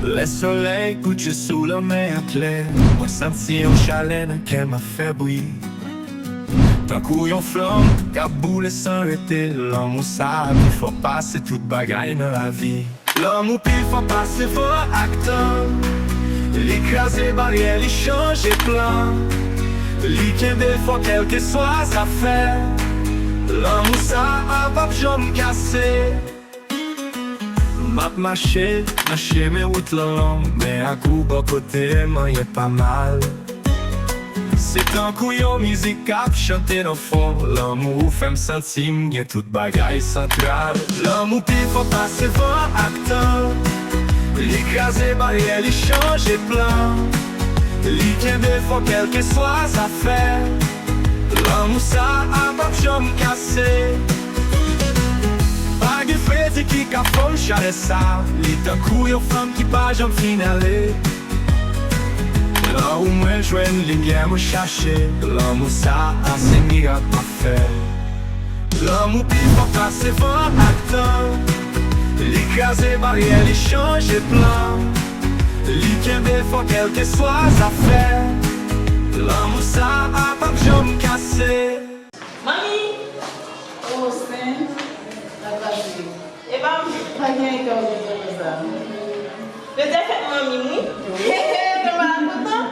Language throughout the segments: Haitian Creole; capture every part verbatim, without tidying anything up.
Lè solèy kouche sou lanmè a klè, mwen santi yon chalè nan kè m ap fè bri. Tankou yon flanm k ap boule san rete, lanmou sa a pi fò pase tout bagay nan lavi. Lanmou pi fò pase van ak tan. Li kraze baryè, li chanje plan. Li kenbe fò kèlkeswa zafè. Lanmou sa a p ap janm kase. M ap mache nan chemen wout lan long, men ak ou bò kote m, anyen pa mal. Se tankou yon mizik k ap chante nan fon. Lanmou ou fè m santi m gen tout bagay santral. Lanmou pi fò pase van ak tan. Li kraze baryè, li chanje plan. Li kenbe fò kèlkeswa zafè. Lanmou sa a p ap janm kase. Pa gen fredi ki ka fon chalè sa. Li tankou yon flanm ki pa janm fin ale. Lan ou mwen jwenn limyè mwen chache. Lanmou sa a se mirak m ap fè. Lanmou pi fò pase van ak tan. Li kraze baryè, li chanje plan. Li kenbe fò kèlkeswa zafè. Lanmou sa a p ap janm kase. Manmi! Oh, Sen, sa pase? E pa m. Pa gen anyen k ap gen konsa. Jodi a fèt manmi m, wi. Wi. Mwen pa kontan.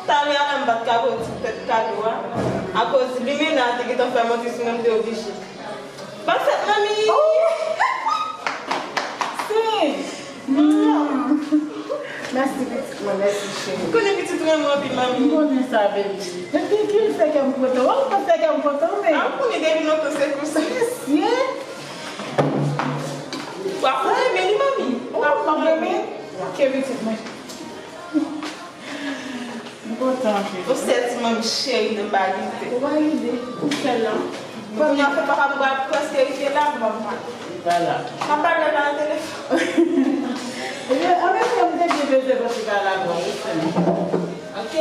Talè a la, m pa t ka ba w ti pèt kado a. Akoz limena te gentan fè m antre sou mwen, m te oblije. Bòn fèt, manmi! Oh! Sen! Mm. Mèsi, pitit mwen, mèsi, cheri. Konnen pitit ou renmen anpil, manmi. M konnen sa, baby. Depi ki l fè kè m kontan. Wè, ou konn fè kè m kontan, men. A, ou konnen depi lontan se konsa. Mesye! W ap renmen li, manmi. W ap renmen. Ok, pitit mwen. M kontan anpil. Ou sèl ti manmi cheri nan m pa gide. Ou pa gide. Ou sèl la. Kounye a fè papa m pral prèske rive la, m pa. Li pa la. M ap pale la nan telefòn. Ebyen, an menm tan, m te byen bezwen pase pa la, bon, ou sèl. Ok?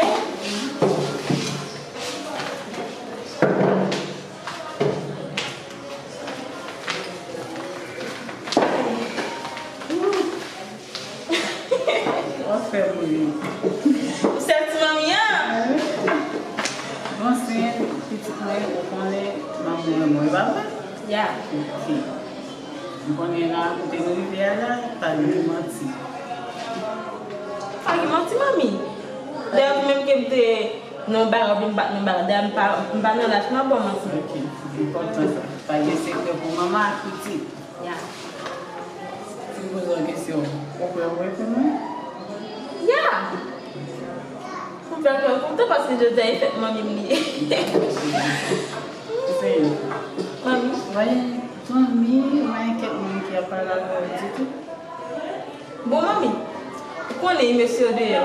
W ap fè m ri. Ou sèl ti manmi an? Bon, se pitit mwen, ou konnen manman mwen, pa vre? Ya. Ok. M konnen la, kote m rive a la, pa gen manti. Pa gen manti, manmi. Dayè, ou menm ke m te nan yon bagay oubyen m pa t nan bagay, dayè, m pa, m pa nan laj pou m ap ba w manti. Ok, enpòtan sa. Pa gen sekrè pou manman ak pitit. Ya. Si m poze w kesyon, ou prè pou reponn mwen? Ya! M fè kè w kontan paske jodi a e fèt manmi m li ye. Seyè. Manmi. Mwen, manmi, mwen kèk moun ki ap pale avè w ditou. Bon, manmi, ou konnen mesye yo deyò.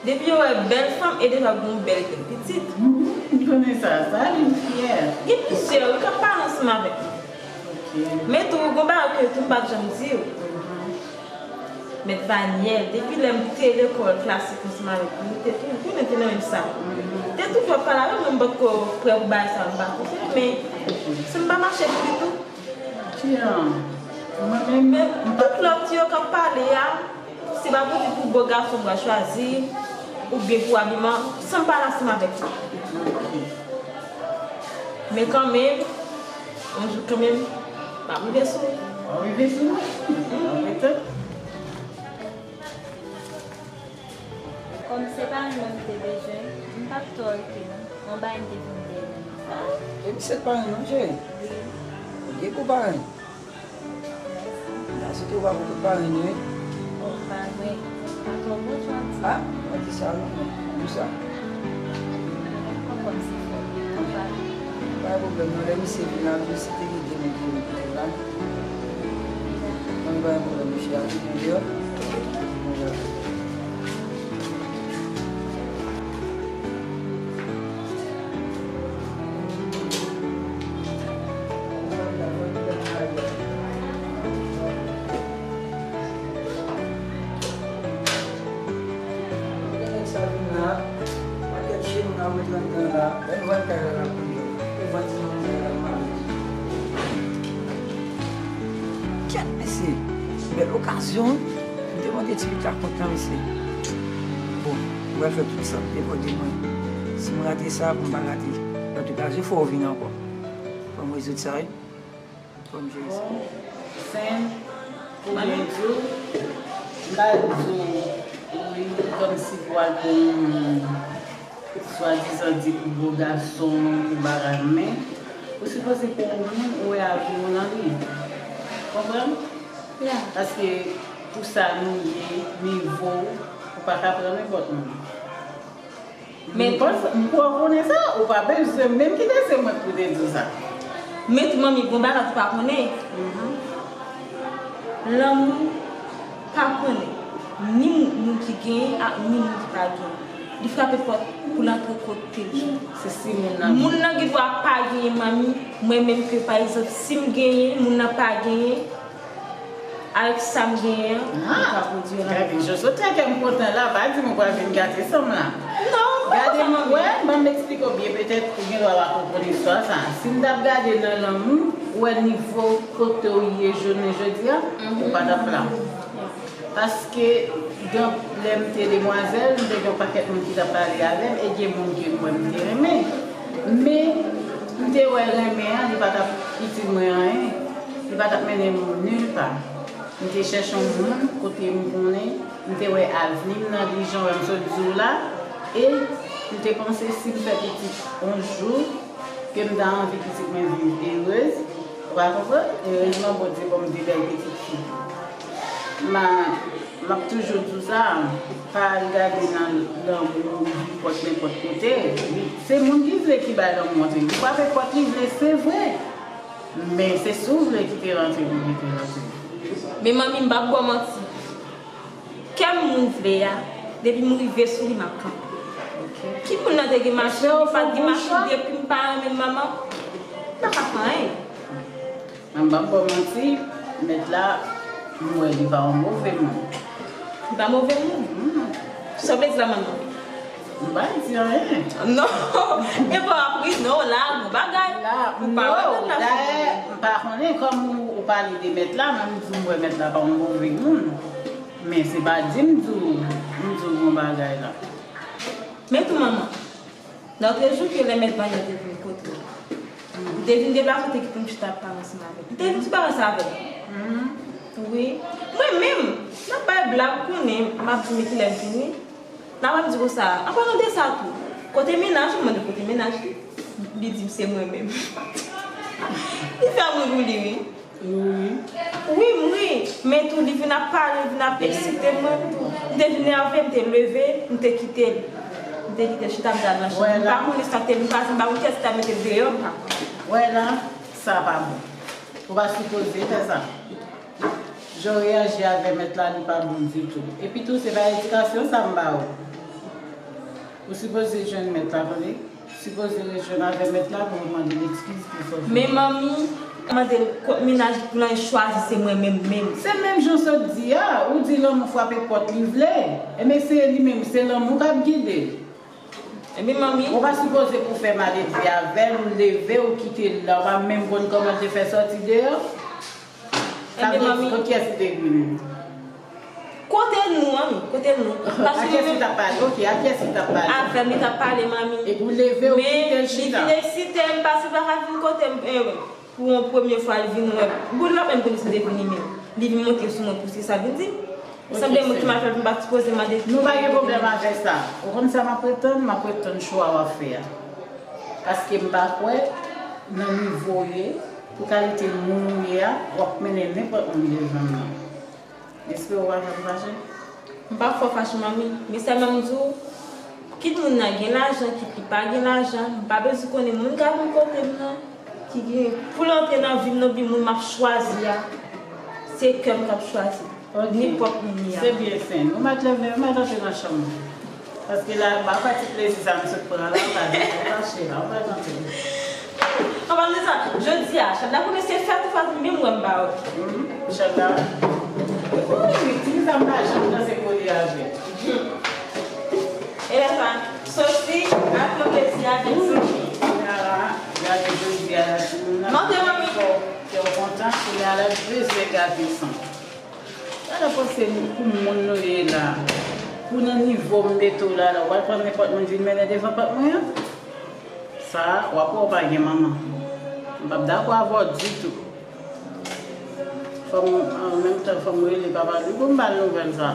Depi yo wè bèl fanm, e deja gen yon bèl grenn pitit. Mhm, m konnen sa. Sa, li fyè. Gen plizyè, wi, k ap pale ansanm avèk mwen. Ok. Men tou, gon bagay ke tou m pa t janm di w. Mhm. Mèt Vanyèl, depi lè m te lekòl klasik ansanm avèk li, li te toujou, konnen te nan menm sal. Mhm. Te toujou ap pale avè m, men m potko prè pou bagay sa, m pa konfime, men si m pa mache pou li tou. Jan, mwen menm, men m pa tout lòt yo k ap pale a, se pa pou di pou bo gason m pral chwazi, oubyen pou abiman, san m pa ansanm avèk li. Ok. Men kanmenm, yon jou kanmenm, m ap rive sou ou. W ap rive sou mwen? Mhm. Anpil tan. Kòm se pa mwen menm m te bezwen, m pa t twò rete non. Yon bagay m te vin dèyè. Ah, e misye t pa renmen w, cheri? Wi. Ou gen kou parenn? Mèsi. Mèsi tou, ou pa pou tout parenn yo, wi. Oh, m pa vre. M pa twò bon jan di. Ah, mwen di sa, wi, mwen di sa. Kòm se fò, m pa. Pa gen pwoblèm, non, lè misye vin la, misye te gen de moun ki vin kote l la. Mwen pa gen pwoblèm, mesye ap vini deyò. Gen nèg sa vin la, pakèt chen moun ap met anndan la, lè n vann kay la, n ap pran yo. E vann ti moun sa yo, n ap mare. Kèt, mesye, bèl okazyon, wi. Te mande ti pitit la kont lan, mesye. Bon, m pral fè tout sa k depann de mwen. Si m rate sa, pou m pa rate. Antouka, je fò w vin ankò. Fò m rezoud sa, wi. Fò m jere sa. Bon, Sen, pou byen di w, m pa di w wi kòmsi pou al pou yon moun swadizan di pou bo gason, pou bagay, men ou sipoze pou yon moun ou wè avi w nan li. Konprann? Paske pou sa nou ye, nivo w, ou pa ka pran nenpòt moun. Men m panse, m kwè w konnen sa, ou pa bezwen menm kite se mwen pou te di w sa. Men tou manmi, gon bagay ou pa konnen. Lanmou pa konnen ni moun ki genyen ak ni moun ki pa genyen. Li frape pòt pou l antre kote l. Se si moun nan. Moun nan gen dwa pa genyen manmi, mwen menm ke pa egzanp, si m genyen, moun nan pa genyen, avèk sa m genyen an, mwen ka pwodui yo nan. Gade, Jojo, tèt m kontan la, pa di m ou pral vin gate san m la. Non, m pa kontan manmi. Gade, m wè, ban m eksplike w byen, petèt ou gen dwa pa konprann istwa sa. Si m t ap gade nan lanmou, ou wè nivo kote w ye jounen jodi a, ou pa t ap la. Paske, donk, lè m te demwazèl, m te gen yon pakèt moun ki t ap pale avè m, e gen moun ke m wè m te renmen. Men, m te wè renmen an, li pa t ap itil mwen anyen, li pa t ap mennen m nil pa. M te chèche yon moun kote m konnen, m te wè avni m nan li jan wè m sot di w la, e m te panse si m fè pitit yon jou, ke m ta anvi pitit mwen viv erez, ou pa konprann? Erezman, Bondye ban m de bèl pitit fi. M a, m ap toujou di w sa, pa al gade nan lanmou, nenpòt, nenpòt kote. Se moun ki vle ki bay lanmou an, li frape pòt li vle, se vre. Men se si w vle kite l antre pou kite l antre. Men manmi, m p ap ba w manti. Kè m moun vle a, depi m rive sou li, m ap kanpe. Ki moun nan te gen machin, li pa t gen machin depi m pa renmen l, manman? M pa ka fè anyen. Mwen m p ap ba w manti, mèt la, m wè li pa yon move moun. Li pa move moun? Sa w vle di la, manman? M pa di anyen. Non, e pa apri non, la, bon bagay. La, non, dayè, m pa konnen, kòm ou, ou pale de mèt la, mwen m di m wè mèt la pa yon move moun. Men se pa di m di w, m di w bon bagay la. Men tou manman, lòtrejou ke lè mèt Vanyan te vin kote w, ou te vin deplase, ou te kite m chita ap pale ansanm avè l. Ou te vin sou bagay sa avè m. Wi. Mwen menm, n ap bay blag, ou konnen, m ap di men kilè m vini. N ap ap di konsa, an palan de sa tou, kote mennaj ou, m mande kote mennaj li, li di m se mwen menm. Li fè m ri pou li, wi. Wi, m ri, men tou li vin ap pale, vin ap eksite mwen tou. M te vin nève, m te leve, m te kite l. M te kite l chita, m te al nan chanm. M pa konnen sa k te vin pase, m pa konn kiyès ki ta mete l deyò, m pa konnen. Wè la, sa pa bon. Ou pa sipoze fè sa. Jan w reyaji avè mèt la, li pa bon ditou. Epi tou, se pa edikasyon sa m ba ou. Ou sipoze jwenn mèt la, tande? Sipoze rejwenn avè mèt la pou w mande l eskiz pou sa w fè. Men manmi, mande l kot mennaj li pou l chwazi se mwen menm menm. Se menm jan w sot di a, ou di lanmou frape pòt li vle. Enben se li menm, se lanmou k ap gide l. Enben manmi. Ou pa sipoze pou fè maledve avè l, ou leve, ou kite l la, ou pa menm konn kòman l te fè sòti deyò. Sa vle di, kot kiyès li te vini? Kote nou, manmi, kote nou. A kiyès li t ap pale? Ok, a kiyès li t ap pale? Avè m li t ap pale, manmi. Epi w leve, ou kite l chita. Men li vin eksite m, paske l pa ka vin kote m, eh, pou yon premye fwa, li vin wè m. Bon, l pa menm konnen si m te vini, men li vin monte sou mwen pou se sa l vin di m. Sanble mwen ki mal fè l, m pa t sipoze mande. Nou pa gen pwoblèm avè sa. Ou konn sa m ap ret tann? M ap ret tann chwa w ap fè a. Paske m pa kwè nan nivo w ye, pou kalite moun ou ye a, w ap mennen nenpòt moun devan m nan. Espere w pa janm fache. M p ap fè w fache, manmi. Men sèlman m di w, kit moun nan gen lajan, kit li pa gen lajan, m pa bezwen konnen moun k ap vin kote m nan, ki gen pou l antre nan vi m nan, oubyen moun m ap chwazi a, se kè m k ap chwazi. Ok. Nenpòt moun li a. Se byen, Sen. Ou mèt leve, ou mèt antre nan chanm ou. Paske la, ba pa ti plezi sa m sot pran la, ou pa janm fache la, ou pa janm fache. An palan de sa, jodi a, Chandra konnen se fèt ou fèt, men mwen m ba ou. Chandra. Wi, wi, ti sa m pa janm danse kole avè. E lè sa, soti ak yon plezi avèk zanmi. Gade jodi a la, timoun nan. Montre manmi. Kè w kontan, kounye a la bezwen gate san. Sa w panse pou moun nou ye la, pou nan nivo m mete w la, la, w al pran nenpòt moun vin mennen devan pòt mwen an? Sa, w ap wè w pa gen manman. M p ap dakò avè w ditou. Fò m, an menm tan, fò m rele papa l wi pou m ba l nouvèl sa.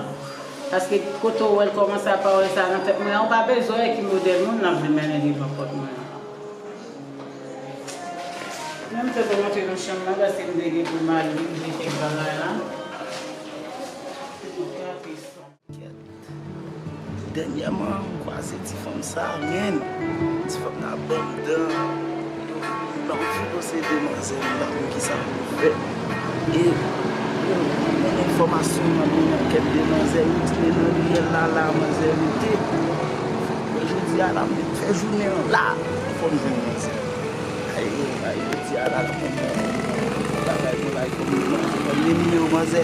Paske kote w wè l kòmanse ap pawòl sa nan tèt mwen an, ou pa bezwen wè ki modèl moun l ap vin mennen devan pòt mwen an. Menm te pou monte nan chanm nan, paske m te gen pou m al regle kèk bagay la. Kèt. Dènyèman, m kwaze ti fanm sa, men ti fanm nan ban m dan. Nan yon videyo se de manzè, m pa konn kisa pou m fè. E, bon, mwen gen enfòmasyon, mwen gen yon ankèt de manzè, yo di men nan riyèl la, la manzè rete. Mwen jodi a la, m fè jounen an la, fò m jwenn manzè. Ay, ay, jodi a la, la, fò m jwenn bagay mwen la, fò m jwenn manzè, fò m gen nimewo manzè.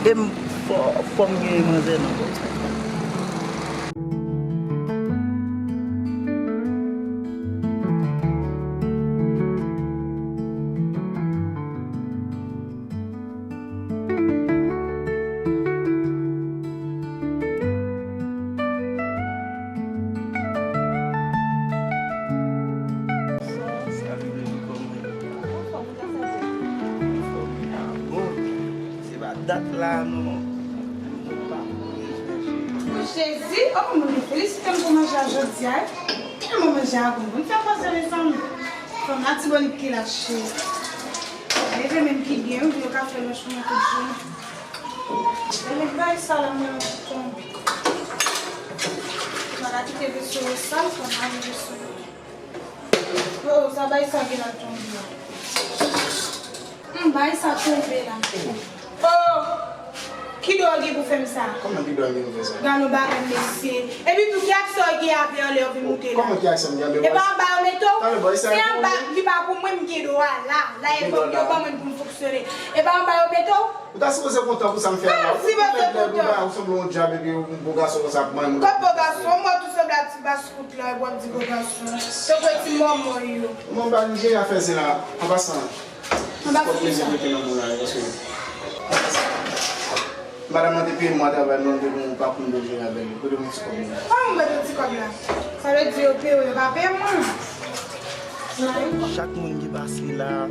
E m fò, fò m gen manzè nan kò. Sa vin vin kòman? Anfòm, wi, sa di. Anfòm, wi, a bon. Se pa dat la, non. Jezi, oh, moun yo felisite m pou manje a jodi a. Tèlman manje a bon, bon, fè pase, mezanmi. Fanm Latibonit ki la, cheri. Leve menm ki byen, wi, pou yo ka fè lòch mwen tout jounen. Leve bay sa la, mwen tonbe. Mwen ka kite veso yo sal, fò m lave veso yo. Oh, sa bay sa gen la tonbe la. Hmm, bay sa tonbe la. Oh, ki dwa gen pou fè m sa? Kòman ki dwa gen pou fè sa? Gade yon bagay, mesye. Epi tou, ki aksè w gen avè anlè w vin moute la? Kòman ki aksè m gen avè w? E pa anba yo mete w? Talè, boy, sa se anba ki pa pou mwen, m gen dwa la. La, e yo ban mwen pou m fonksyone. E pa anba yo mete w? Ou ta sipoze kontan pou sa m fè a la. Ou sipoze kontan. Ou sanble yon dyab epi yon bon gason konsa ap manyen moun. Kot bon gason? Mwen tou sanble a ti bas wout la, epi w ap di bon gason. Tankou ti mòmon yo. Mwen ba nou jere afè zen la. An pasan, ti kòb mwen mete nan men w la, paske madanm nan te peye mwen travay, mwen te gen yon patwon de jere avè l. Kote mwen ti kòb mwen? Kòman mwen mete ti kòb la? Sa vle di yo peye w, yo pa peye mwen. Chak moun ki pase la, m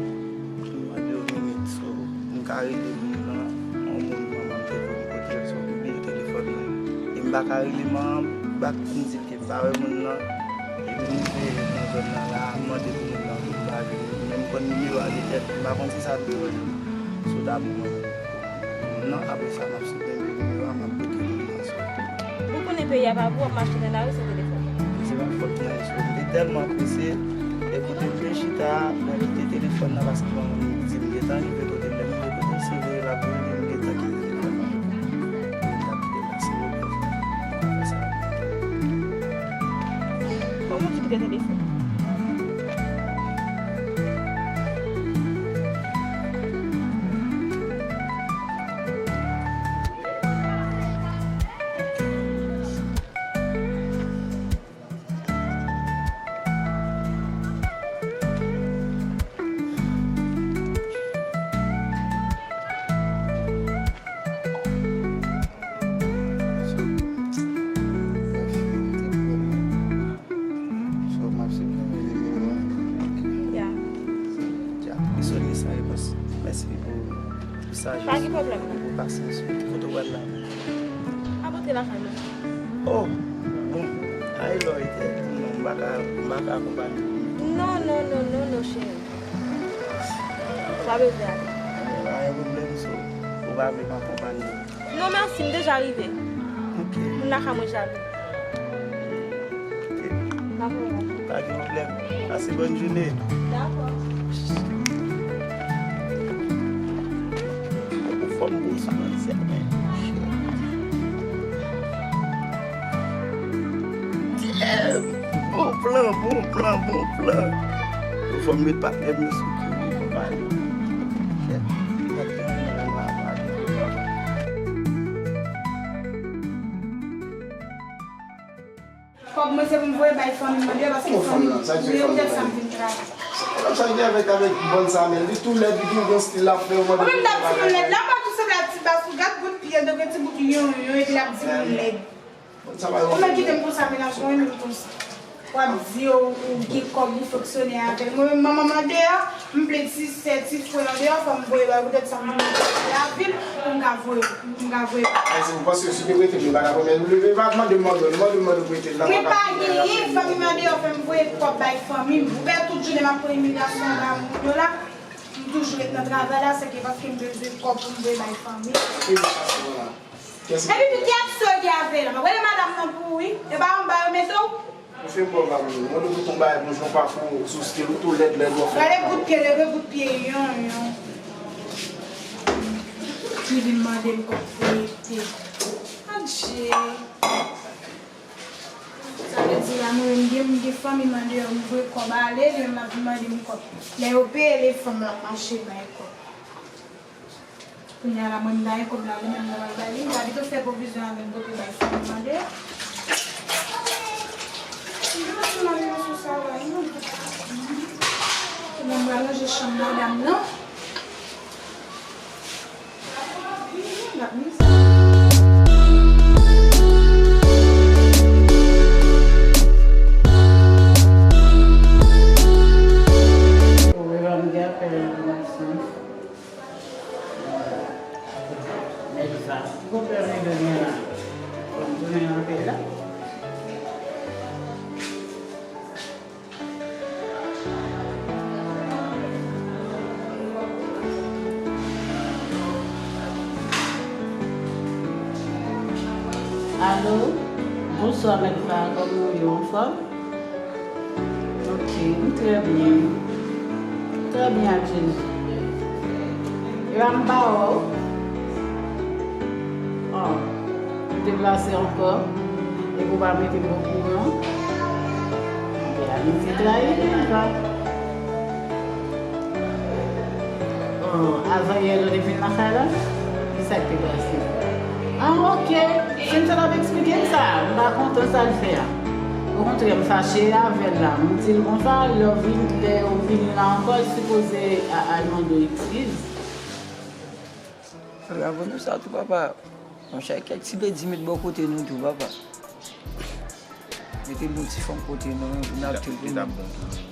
mande yo minit, so, m ka rele moun nan, yon moun manman m te voye m kote l, so, m bliye telefòn mwen. E m pa ka rele manman m bak, m di l ke m pa wè moun nan. Epi m rive nan zòn nan la, m mande pou moun nan, moun pa vini. Men m konn nimewo a de tèt, m pa konn si sa l te rele m. So, ta bon, mwen. Non, apre sa, m ap sot menm nimewo a, m ap bloke moun nan sou. Ou konnen peyi a pa bon, w ap mache nan lari san telefòn. Se pa fòt mwen, so, m te tèlman prese, e kote m te chita a, mwen kite telefòn nan, paske manman m di m gentan rive kote m, lè m rive kote m, se vre l ap vini, m gentan kite telefòn nan. M t ap kite l la, se vre, m pa fè sa. Kòman w kite telefòn? So, m ap siprime nimewo a. Ya. Ya, m sonje san repons. Mèsi pou, pou sajès ou, pou pasyans ou. Kote w pral la? M ap antre lakay mwen. Oh, bon. Ay, lò, e tè, non, m pa ka, m pa ka akonpanye w. Non, non, non, non, non, cheri. Ou pa bezwen ale. Pa gen pwoblèm, so, ou pa vle m akonpanye w? Non, mèsi, m deja rive. Ok. Moun lakay mwen jalou. Ok. Pa gen pwoblèm. Pase bòn jounen. Dakò. Ou fò m gwo sou manzè, men. Damn! Bon plan, bon plan, bon plan. Ou fò m met patnè m yo sou ki wi, konpani. Kèt, patnè m nan la, la, la. Kòb mwen se pou m voye bay fanmi m mande yo, paske fanmi m, se pou tèt sa m vin travay. Sa ki avèk, avèk bòn sa, men li tou lèd, li tou gon stil l ap fè, yo mande. Ou menm dam ti moun lèd la, ou pa tou sanble a ti bas ou, gad bout Gen de ti bout yon, yon, epi l ap di moun lèd. Ou mèt kite m konsa, mennaj mwen menm konsa. W ap di yo, ou gen kòb, ou fonksyone avè l. Mwen menm, manman m andeyò, m vle ti sè, ti frè andeyò, fò m voye ba yo, poutèt sa m vin lavil, pou m ka voye, pou m ka voye. Ay, si w panse si te rete, m pa ka pran men nou leve, pa mande m mande w, mande m mande w pou rete nan. Mwen pa genyen, fanmi m andeyò fè m voye kòb bay fanmi m. Ou wè tout jounen m ap pran imilyasyon ba moun yo la. M toujou ret nan travay la, se ke paske m bezwen kòb pou m voye bay fanmi. Epi tout ki ap soge avè la. M ap rele madanm nan pou ou wi. E pa anba yo mete w. Ou fè m bò va moun. Mwen nou tou konba e bon jan pa fou sou stil ou tou lèd lèd ou fè. Gade bout pye, leve bout pye yon yon. Li vin mande m kòb pou rete. Adje. Sa vle di la mwen menm gen, m gen fanmi m andeyò, m voye kòb ale, li menm l ap vin mande m kòb. Lè yo peye, lè fanm l ap mache bay kòb. Kounye a la mwen m pa gen kòb la, li menm l ap al bay li, m ta pito fè pwovizyon avè l, pote bay fanm m andeyò. M gen yon ti mande yo sou sa la, wi. Kounye a m pral ranje chanm madanm nan. Alo, bonswa mèt Fa, kòman w ye, w anfòm? Ok, m trè byen. Trè byen ak Jezi. Epa m pa wè w. Oh, ou deplase ankò. Epi w pa mete m okouran. Anben, amiti trayi, men pa. Oh, avanyè lè w te vin lakay la? Kisa k te pase? Ah, ok. Se m sot ap eksplike m sa. M pa kontan sa l fè a. Okontrè, m fache avè l la. M di l konsa, lè w vin, lè w vini la ankò, l sipoze a-, al mande w eskiz. Bravo nou sa tou, papa. Monchè, kèk ti pedi met bò kote nou tou, papa. Mete bon ti fanm kote nou, vin ap tou pou nou. Li t ap bon tou, men.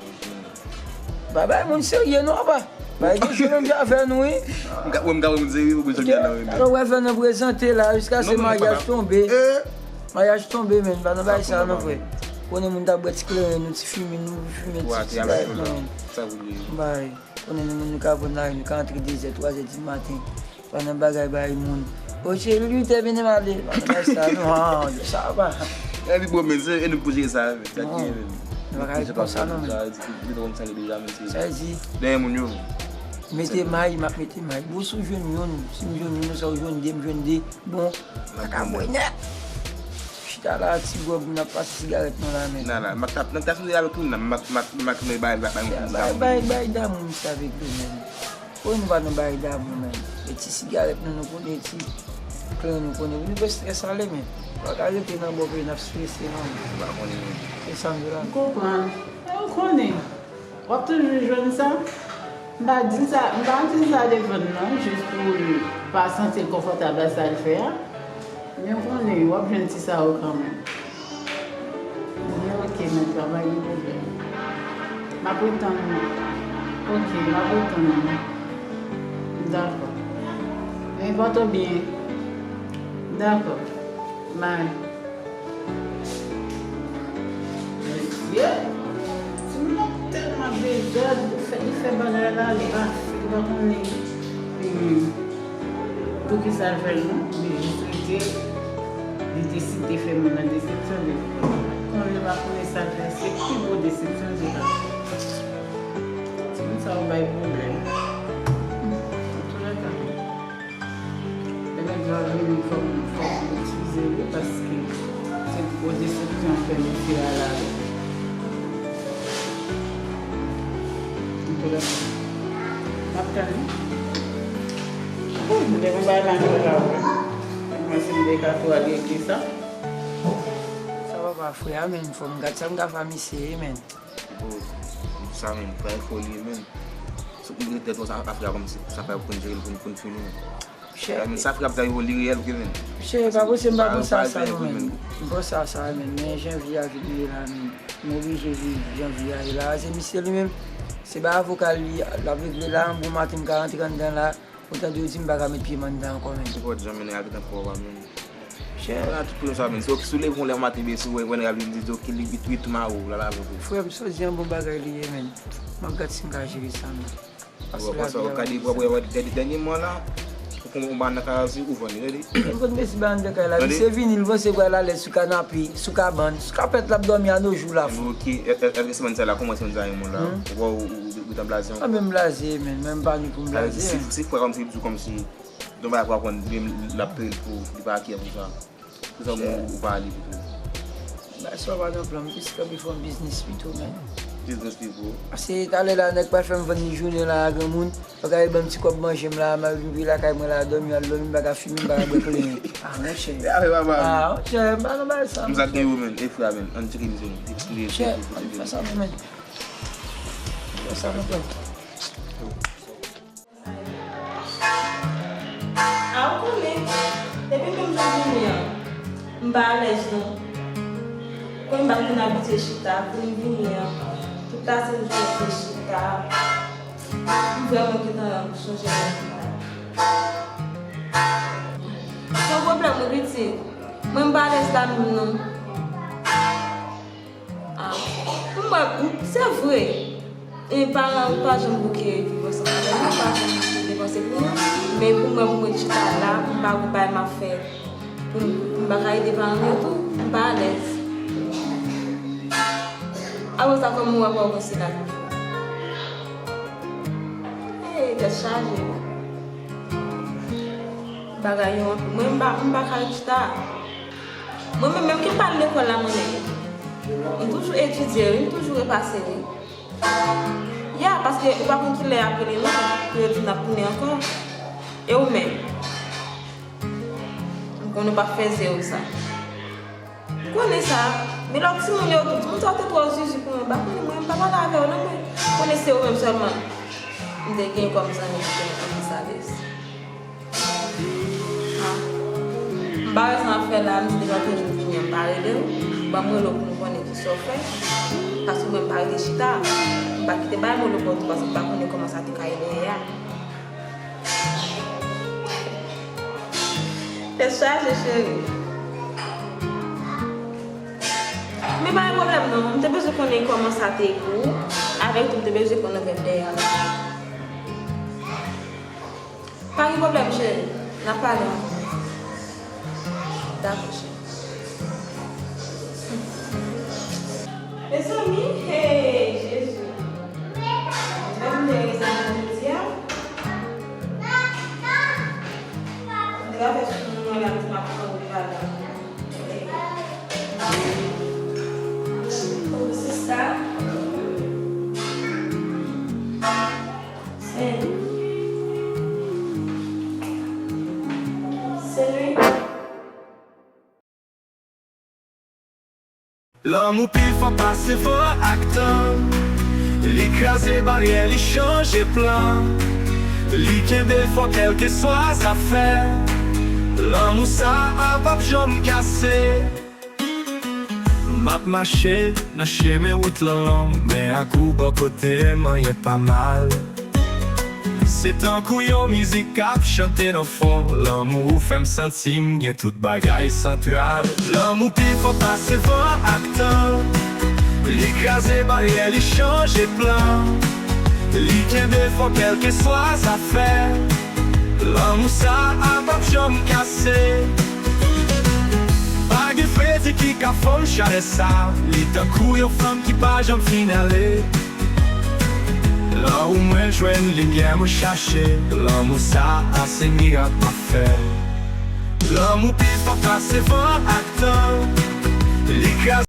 Pa bay moun serye non, papa. Bay gen jou menm jan avè nou, wi. M ka, m ka wè moun serye, ou bezwen byen nan, wi, men. Alò, wè fè nou prezante la, jiska se maryaj tonbe. Maryaj tonbe, men, pa nan bay sa non, frè. Konnen moun ta bwè ti kleren nou, ti fimen nou, fimen ti sigarèt nou, men. Bay. Konnen nou menm nou ka pran lari, nou ka antre de zè, twa zè di maten. Pa nan bagay bay moun. O cheri, uit è, vini m ale. Pa nan bay sa non, ah, sa va. Epi bon, men se, e nou pou jere sa, men. Sa ki ye, men. Nou pa ka ret konsa non, men. Sa vle di, li te konn sa li deja, men se. Sa vle di. Dèyè moun yo. Mete may, m ap mete may. Bon, si w jwenn youn, si m jwenn youn, sa w jwenn de, m jwenn de. Bon, pa ka bwè nèt. Chita la, ti gwòg, n ap pase sigarèt nou la, men. Nan, nan, m ap tap, nan, tap avèk youn nan, m ap, m ap, m ap bay, bay, bay, bay, bay, bay damou misye avèk li, men. Konnen nou pa nan bay damou, men. E ti sigarèt nou, nou konnen ti klen nou konnen. Nou pa strès ale, men. Pa ka rete nan bò peyi, n ap strese, non. M pa konnen, men. E sa m di la. M konprann. E ou konnen. W ap toujou jwenn sa? M pa di l sa, m pa di l sa devan l non, jis pou l pa santi l konfòtab a sa l fè a. Men w konnen, w ap jwenn ti sa yo kanmenm. Men oke, mèt la, pa gen pwoblèm. M ap ret tann ou. Oke, m ap ret tann ou. Dakò. Men pòte w byen. Dakò. Bye. Mesye, timoun nan tèlman dezòd, li fè, li fè bagay la, li pa, li pa konnen, hmm, poukisa l fè l non, li jis rete, li deside fè moun nan desepsyon de li. Konnen li pa konnen sa l fè, se pi gwo desepsyon de li. Timoun sa yo bay pwoblèm. Antoulèka. Lè nèg la vini, fò m, fò m eskize li, paske se gwo desepsyon fè mesye a la wi. Antoulèka, m ap tann li. Ou, m te konn bay nan la wi. Mwen si m te ka tou al regle sa. Sa papa frè a, men fò m gad sa m ka fè misye, men. Bon, sa menm, fè efò li ye menm. Si w ret tèt ou sa, afè a kòmsi sa fè pou n jere l, pou n, pou n fini menm. Chè. Sa frè ap travay pou li reyèl vre menm. Chè, pa posib, m pa panse a sa non menm. M panse a sa menm, men jan vi a vin ye la menm. M oblije viv jan vi a ye la. Se misye li menm, se ba avoka li, l ap regle la, bon maten m ka rantre anndan la, ou tande yo di m pa ka met pye m anndan ankò menm. Se pa jan mennen al nan pòv a menm. Chè. Ala tout pwoblèm sa menm. Si w, si w leve yon lè maten, byen si w wè, wè nèg ap vin di, di, ok, li, li, li tou mare w, l al avè w. Frè m, sa w di an bon bagay li ye menm. M ap gad si m ka jere sa menm. Paske w ap panse w ap gade, w ap wè dènye mwa la, ou pran yon bann nan kay la, ou vann li, tande. Li konn mesi bann nan kay la, misye vini, li panse pral alèz sou kanape, sou kabann, sou kapèt l ap dòmi a no jou la. Ok, èske se bann sa la, kòman se bann sa yo la? Ou wè ou, ou, ou, ou t ap blaze ankò? Mwen menm blaze, men mwen m pa ni pou m blaze. Si, si frè kòmsi li di w kòmsi, yon bagay pou aprann, li menm l ap peye l pou, li pa kè pou sa. Pou sa ou, ou pa ale pito. Ba sa pa nan plan, m plis kanpe fè yon biznis pito, men. Biznis pito. Paske talè la, nèg pral fè m vann li jounen la a granmoun. Yo ka ban m ti kòb manje m la, m al vin lakay mwen la, dòmi, al dòmi, m pa ka fimen, m pa ka bwè plenyen. Ah, monchè. Ah, monchè, m pa nan bagay sa. M sa gen yo, men, e frè, men, ann tcheke misye, non. Chè, ann fè sa, men. Ann fè sa, men. A, ou konnen, depi menm jan vini an, m pa alèz non. Konnen m pa konn abitye chita, pou m vini an, tout la se m ki rete chita. M vrèman gentan sonje nan chita. Se yon pwoblèm wi pitit. Mwen m pa alèz la menm non. Ah, pou mwen, m, se vre. E paran m pa janm bouke viv ansanm avè nou, pa janm bouke depanse pou nou. Men pou mwen, pou mwen chita la, m pa gon bagay m ap fè. Pou m, pou m pa ka ede paran m yo tou, m pa alèz. Apre sa, kòman w ap avanse la toujou? Hey, tèt chaje. Bagay yo anpil. Mwen, m pa, m pa ka chita. Mwen menm, menm ke m pa al lekòl la, mwen menm. M toujou etidye, wi, m toujou repase, wi. Ya, paske ou pa konn kilè y ap rele nou, pou yo di n ap tounen ankò. E ou menm? M konnen w p ap fè zewo sa. M konnen sa, men lòt timoun yo tou, timoun sa yo te twò zuzu pou mwen, m pa konnen, mwen, m pa pale avè yo non, mwen konnen se ou menm sèlman m te gen kòm zanmi ki te nan anplis alèz. Ah. M pa wè sa m ap fè la, m di depi antre jou m vini an, m pa rele w. Ban m rele w pou m konnen kisa w fè. Paske mwen m pa rete chita. M pa kite bay mwen lopòt ou paske m pa konnen kòman sa te ka ye dèyè a. Tèt chaje, cheri. Men pa gen pwoblèm non. M te bezwen konnen kòman sa te ye pou ou. Avèk tou, m te bezwen konn nouvèl dèyè a. Pa gen pwoblèm, cheri. N ap pale ankò. Dakò, cheri. Mezanmi, hey, Jezi. Lè m te rezève jodi a, m te ka fè sou mwen la, m di m ap pran wout pa la. Oh, se sa. Lanmou pi fò pase van ak tan. Li kraze baryè, li chanje plan. Li kenbe fò kèlkeswa zafè. Lanmou sa a p ap janm kase. M ap mache nan chemen, wout lan long, men ak ou bò kote m, anyen pa mal. Se tankou yon mizik k ap chante nan fon. Lanmou ou fè m santi m gen tout bagay santral. Lanmou pi fò pase van ak tan. Li kraze baryè, li chanje plan. Li kenbe fò kèlkeswa zafè. Lanmou sa a p ap janm kase. Pa gen fredi ki ka fann chalè sa. Li tankou yon flanm ki pa janm fin ale. Lè ou mwen jwenn limyè mwen chache. Lanmou sa a se mirak pafè. Lanmou pi fò pase van ak tan. Li kraze